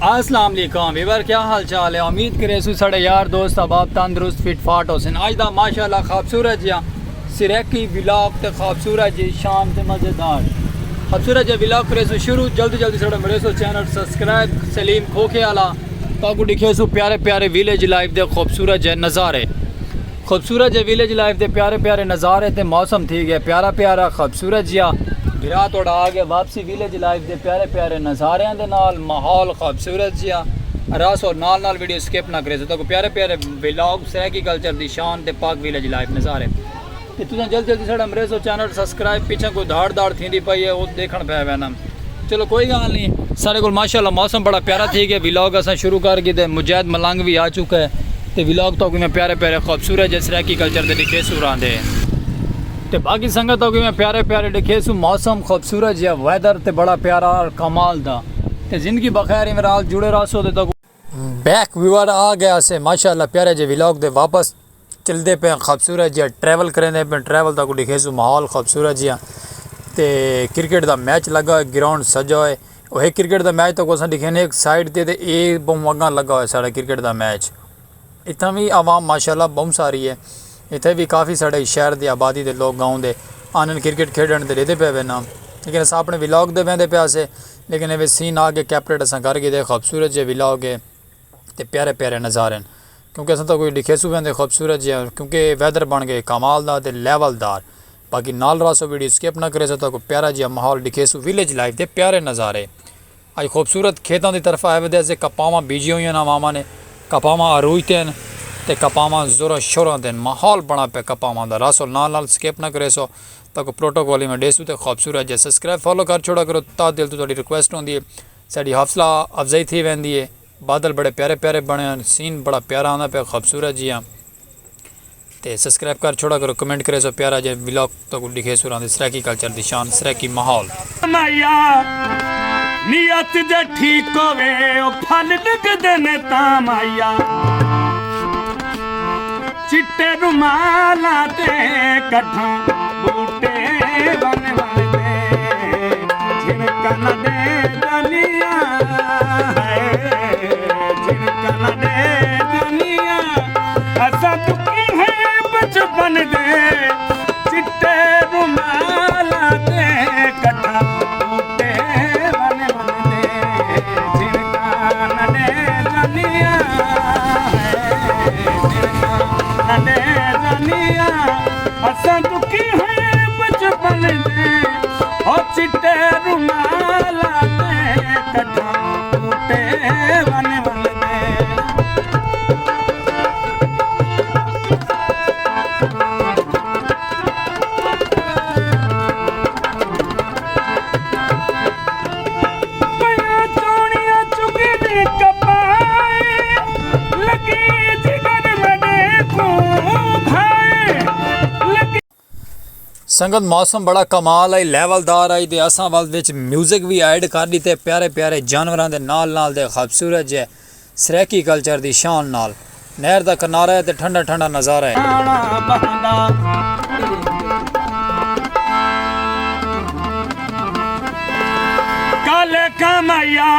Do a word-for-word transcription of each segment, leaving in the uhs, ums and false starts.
السلام علیکم ویور، کیا حال چال ہے؟ امید کرے سو ساڑے یار دوست احباب تندرست فٹ فاٹ ہو سن۔ آج دا ماشاءاللہ خوبصورت جیاں سریکی ولاگ تے خوبصورت جی شان تے مزیدار خوبصورت جی ولاگ کرے سو شروع۔ جلدی جلدی ساڑا مڑے سو چینل سبسکرائب سلیم کھوکھے والا، تاکو دکھے سو پیارے پیارے ویلیج لائف دے خوبصورت جے نظارے۔ خوبصورت جے ویلیج لائف دے پیارے پیارے نظارے تے موسم تھی گئے پیارا پیارا خوبصورت جیا۔ بھرا توڑا آ گئے واپسی ویلیج لائف دے پیارے پیارے نظاریاں دے نال، ماحول خوبصورت جیا۔ راسو نال نال ویڈیو سکپ نہ کرے سو تاکو پیارے پیارے ولاگ سرائیکی کلچر دی شان تے پاک ویلیج لائف نظارے۔ تے تساں جلد جلدی ساڑا مریسو چینل سبسکرائب، پیچھے کوئی دھاڑ دھاڑ تھیندی پئی ہے، او دیکھن پے وینا۔ چلو کوئی گال نہیں، ساڑے کول ماشاءاللہ موسم بڑا پیارا تھی گیا۔ ولاگ اساں شروع کر گئے تے مجاہد ملنگ بھی آ چکا ہے۔ تے ولاگ تو میں پیارے پیارے خوبصورت جے سرائیکی کلچر دے دکھے سو راندے۔ تے باقی سنگت تو میں پیارے پیارے دکھے سو موسم خوبصورت جے ویدر تے بڑا پیارا اور کمال دا۔ تے زندگی بخیر ایویں نال جڑے رہسو تے تو بیک ویور آ گیا سے ماشاءاللہ پیارے جے ولاگ دے واپس چلدے پے ہیں، خوبصورت جیہا ٹریول کریندے پے ہیں، ٹریول تاکو ڈکھیسوں ماحول خوبصورت جیہا۔ تے کرکٹ دا میچ لگا ہوئے، گراؤنڈ سجا ہوئے۔ او ہے کرکٹ دا میچ تاکو اساں ڈکھینے ایک سائیڈ تے، تے اے بہوں اگاں لگا ہوئے ساڑا کرکٹ دا میچ۔ اتھاں وی عوام ماشاءاللہ بہوں ساری ہے۔ اتھے وی کافی ساڑے شہر دی آبادی دے لوگ گاؤں دے آنن کرکٹ کھیڈن تے ڈیدے پے وینا۔ لیکن اساں اپنے ولاگ دے ویندے پے آسے، لیکن ایویں سین آ کے کیپریٹ اساں کر گھدے، خوبصورت جے ولاگ ہے۔ تے پیارے پیارے نظارے ہن، کیونکہ اساں تہاکوں ڈکھیسوں ویندے خوبصورت جیہاں، کیونکہ ویدر بن گئے کمال دا تے لیول دار۔ باقی نال رہسو، ویڈیو سکپ نہ کریسو، تہاکوں پیارا جیہاں ماحول ڈکھیسوں ویلیج لائف دے پیارے نظارے۔ اج خوبصورت کھیتاں دی طرف آئے ودے سے، کپاواں بیجیاں ہوئیاں ہن عواماں نے، کپاواں عروج تے ہن تے کپاواں زوراں شوراں تے ہن۔ ماحول بنا پیا کپاواں دا، رہسو نال نال سکپ نہ کریسو، تہاکوں پروٹوکول ایویں ڈیسوں تے خوبصورت جیہاں سبسکرائب فالو کر چھوڑا کرو، تہہ دل توں تہاڈی ریکویسٹ ہوندی ہے۔ ساڈی حوصلہ افزائی تھی ویندی ہے۔ بادل بڑے پیارے پیارے بنے ہن، سین بڑا پیارا آندا پیا، خوبصورت جیہاں۔ تے سبسکرائب کر چھوڑا کرو، کمنٹ کریسو، پیارا جیہاں ولاگ تہاکوں ڈکھیسوں راندے سرائیکی کلچر دی شان، سرائیکی ماحول۔ مایا نیت جے ٹھیک ہووے، او پھل ڈگدے نے تاں مایا۔ چٹے رومالاں تے کڈھاں بوٹے ون ون دے، جھنکاں نہ ݙے جانیاں ہے، جھنکاں نہ ݙے جانیاں۔ اساں تکی ہیں بچپن دے، چٹے رومالاں تے کڈھاں بوٹے ون ون دے، جھنکاں نہ ݙے جانیاں ہے، جھنکاں نہ ݙے جانیاں۔ اساں تکی ہیں بچپن دے، او چٹے رومالاں تے کڈھاں بوٹے ون ون دے۔ پیاں چوڑیاں چڳدے کپائے، لڳی جگر وݙے کوں بھائے، لڳی۔ سنگت، موسم بڑا کمال آئی، لیول دار آئی، تے اساں ول وچ میوزک وی ایڈ کر ݙتے، پیارے پیارے جانوراں دے نال نال دے خوبصورت جے سرائیکی کلچر دی شان نال۔ نہر دا کنارہ ہے تے ٹھنڈا ٹھنڈا نظارہ ہے۔ کالے کمایا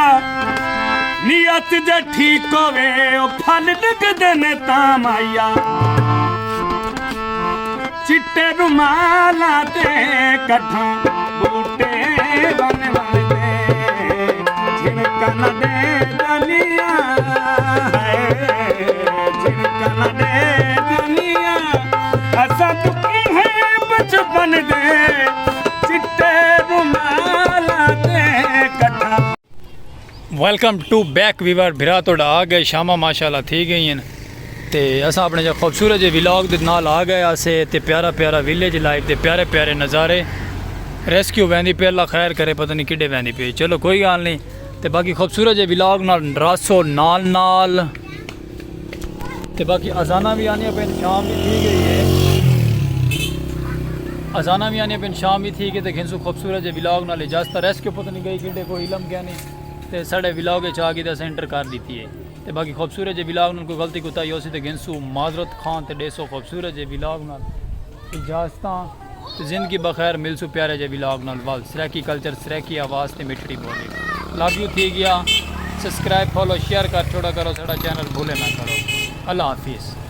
نیت جے ٹھیک ہووے، او پھل ڈگدے نے تاں مایا۔ چٹے رومالاں تے کڈھاں بوٹے ون ون دے، جھنکاں نہ ݙے جانیاں ہے، جھنکاں نہ ݙے جانیاں۔ اساں تکی ہیں بچپن دے، چٹے رومالاں تے کڈھاں۔ ویلکم ٹو بیک ویور، بھرا تہاڈا آ گئے، شاماں ماشاءاللہ تھی گئی ہیں۔ تے اساں اپنے جا خوبصورت جے ولاگ دے نال آ گئے آسے، تے پیارا پیارا ویلیج لائف دے پیارے پیارے نظارے۔ ریسکیو ویندی پئی، اللہ خیر کرے، پتہ نہیں کڈے ویندی پئی، چلو کوئی گال نہیں۔ تے باقی خوبصورت جے ولاگ نال راسو نال نال۔ تے باقی اذاناں وی آندیاں پئین، شام وی تھی گئی ہے۔ اذاناں وی آندیاں پئین، شام وی تھی گئی، تے گھنسوں خوبصورت جے ولاگ نال اجازت۔ ریسکیو پتہ نہیں گئی کڈے، کوئی علم کیا نہیں۔ تے ساڈے ولاگ وچ آ گئی تے اساں انٹر کر ڈتی ہے۔ تے باقی خوبصورت جے ولاگ نال کوئی غلطی کوتاہی ہوسی تے گھنسوں معذرت خواہ تے ڈیسوں خوبصورت جے ولاگ نال اجازتاں۔ تے زندگی بخیر، ملسوں پیارے جے ولاگ نال۔ ول سرائیکی کلچر، سرائیکی آواز تے مٹھڑی بولی۔ لو یو تھی گیا۔ سبسکرائب فالو شیئر کر چھوڑا کرو ساڈا چینل بھولے نہ کرو۔ اللہ حافظ۔